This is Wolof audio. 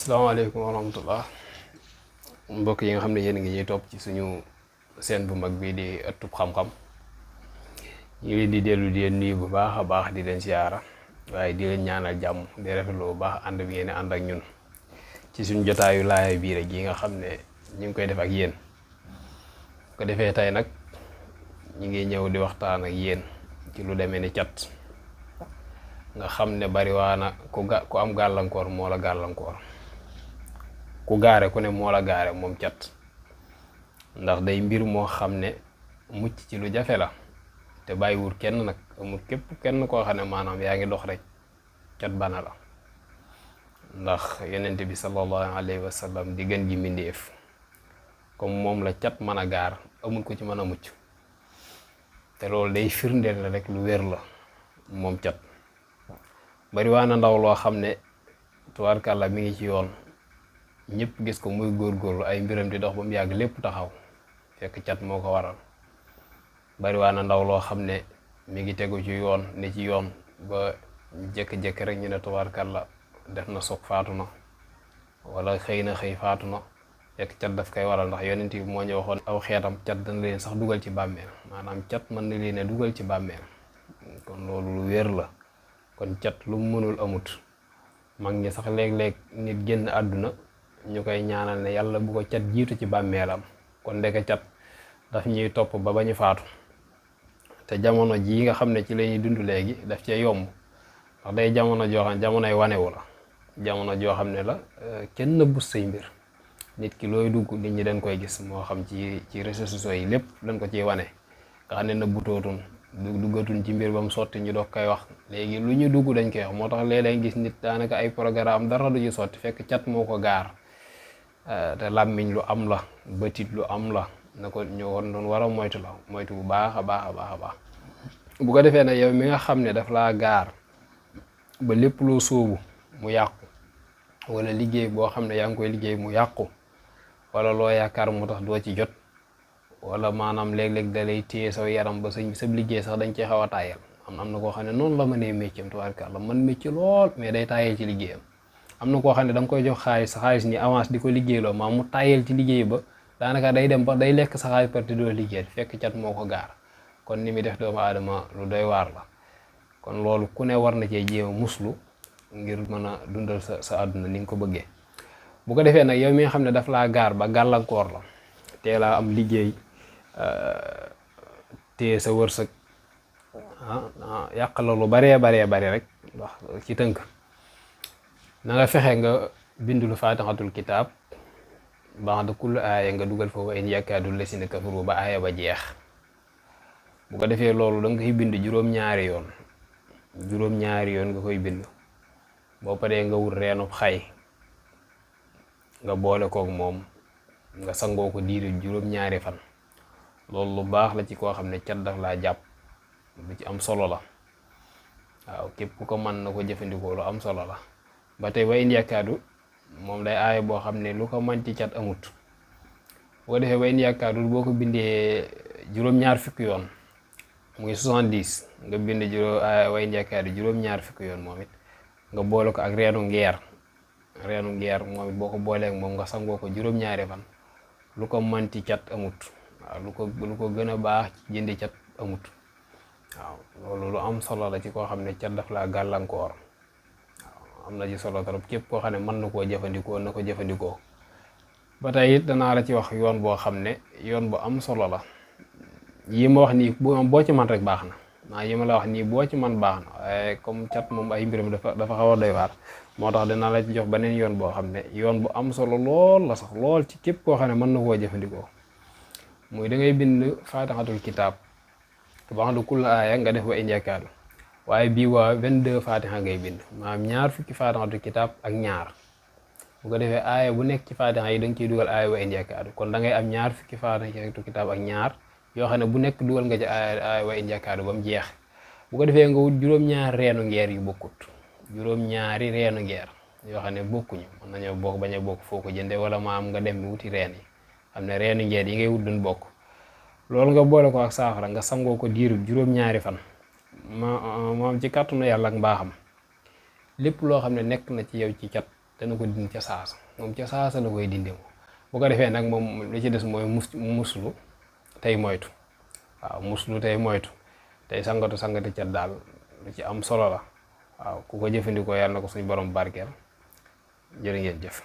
Assalamualaikum warahmatullah mbokk yi nga xamne yeen ngi ñuy top ci suñu seen bu mag bi di ëttub xam-xam ñi leen di delu di nuyu bu baaxa baax di leen ziara waye di leen ñaanal jamm di rafetlu bu baax and bi yeen and ak ñun ci suñu jotaayu laay bi rek yi nga xamne ñi ngi koy def ak yeen ko defé tay nak ñi ngi ñew di waxtaan ak yeen ci lu démé ni ciat nga xamne bari waana ku am galankor mo la galankor ku gaare ku ne moo la gaare moom cat ndax day mbir moo xam ne mucc ci lu jafe la te bàyyiwul kenn nag amul képp kenn koo xam ne maanaam yaa ngi dox rek cat bana la ndax yonent bi sallallahu alayhi wa sallam di gën gi mbindeef comme moom la cat mën a gaar amul ko ci mën a mucc te loolu day firndeel la rek lu wér la moom cat bari waa na ndaw loo xam ne tubaarkàlla mi ngi ci yoon ñepp gis ko muy góorgóorlu ay mbiram di dox bam yag lepp taxaw fekk ciat moko waral bari waana ndaw lo xamne mi ngi teggu ci yoon ne ci yoon ba jek rek ñu ne tabarkalla def na sok fatuna wala xeyna xey fatuna fekk ciat daf kay waral ndax yonent bi mo ñu waxon aw xeetam ciat dañ leen sax duggal ci bammel manam ciat man na leen duggal ci bammel kon lolu lu wër la kon ciat lu mënul amut mag ñi sax leg nit genn aduna ñukay ñaanal ne yalla bu ko ciat jitu ci bàmmeelam kon ndeke ciat daf ñuy top ba bañu faatu te jamono ji nga xamne ci lañuy dund legi daf ci yomb ndax day jamono jo xam jamonoy wanewu la jamono jo xamne la kenn nëbbu sey mbir nit ki loy dugg nit ñi dañ koy gis mo xam ci réseaux sociaux yi lepp dañ ko ci wane nga xamne nëbbutootun duggatun ci mbir bam soti ñu doog koy wax legi lu ñu dugg dañ koy wax motax léeg gis nit daanaka ay programme dara du ci soti fekk ciat moko gaar te lamiñ lu am la bëtit lu am la nako ñu won doon wara moytu la moytu bu baaxa baaxa bu ko defé na yow mi nga xamné daf la gaar ba lepp lo soobu mu yaqku wala liggéey bo xamné yang koy liggéey mu yaqku wala lo yaakar mu tax do ci jot wala manam leg dalay téye saw yaram ba señ bi sab liggéey sax dañ ci xawa tayal am na ko xamné non la mëne métier tubaarkàlla man métier lool mais day tayé ci liggéeyam amna ko xamne dang koy jox xaalis ni avance diko liggéeylo ma mu tayel ci liggéey ba danaka day dem ba day lek sa xaalis parti do liggéey fekk ciat moko gaar kon nimi def doomu adama lu doy war la kon lolu ku ne war na ci jéema muslu ngir mëna dundal sa aduna ni nga ko bëgge bu ko defé nak yow mi nga xamne daf la gaar ba galankor la téla am liggéey té sa wërsak yaqal lu bari rek wax ci teunk na nga fexé nga bindul fatihatul kitab ba'da kulli aya nga dugal fofu in yakadul lasina kafaru ba aya ba jeex bu ko defé lolu dang koy bind juroom ñaari yoon nga koy bind bo paré nga wut reenu xay nga boole ko ak mom nga sango ko diiru juroom ñaari fan lolu lu baax la ci ko xamné ciat daf la japp lu ci am solo la waaw képp ku ko man nako jëfëndiko lu am solo la batay way indi yakadu mom day ay bo xamne lu ko man ci ciat amut bo defé way indi yakadu boko bindé juroom ñaar fukk yoon muy 70 nga bind way indi yakadu juroom ñaar fukk yoon momit nga boole ko ak reenu ngeer momit boko boole ak mom nga sango ko juroom ñaari fan lu ko man ci ciat amut lu ko gëna baax ci jëndi ciat amut waaw lolu lu am solo la ci ko xamne ciat daf la galankor amna ci solo torop képp ko xamne man nako jëfëndiko nako jëfëndiko batay it dana la ci wax yoon bo xamne yoon bu am solo la yi ma wax ni bo ci man rek baxna na yi ma la wax ni bo ci man baxna comme ciat mom ay mbirum dafa xawa doy war motax dana la ci jox benen yoon bo xamne yoon bu am solo lool la sax lool ci képp ko xamne man nako jëfëndiko muy da ngay bind fatihatul kitab ba'da kulli aya nga def wa indiyakal waye bi wa 22 fatiha ngay bind maam ñaar fukki fatihatul kitab ak ñaar bu ko defé aya bu nekk ci fatiha yi dang ciy dugal aya wa indiyakal kon da ngay am ñaar fukki fatihatul kitab ak ñaar yo xamne bu nekk dugal nga ci aya wa indiyakal bam jeex bu ko defé nga wut juroom ñaar reenu ngeer yu bokkut juroom ñaari reenu ngeer yo xamne bokkuñu man nañu bok baña bok foko jënde wala maam nga dem wuti reen yi xamne reenu ngeer yi ngay wut duñ bokk loolu nga boole ko ak saafara nga sangoo ko diiru juroom ñaari fan moom ci kàttanu yàlla ak mbaaxam lépp loo xam ne nekk na ci yow ci cat dana ko dindi ca saasa moom ca saasa la koy dindi moom bu ko defee nag moom li ci des mooy muslu tey moytu waaw muslu tey moytu tey sangati cat daal lu ci am solo la waaw ku ko jëfandikoo yàlla na ko suñu borom barkeel jërë ngeen jëf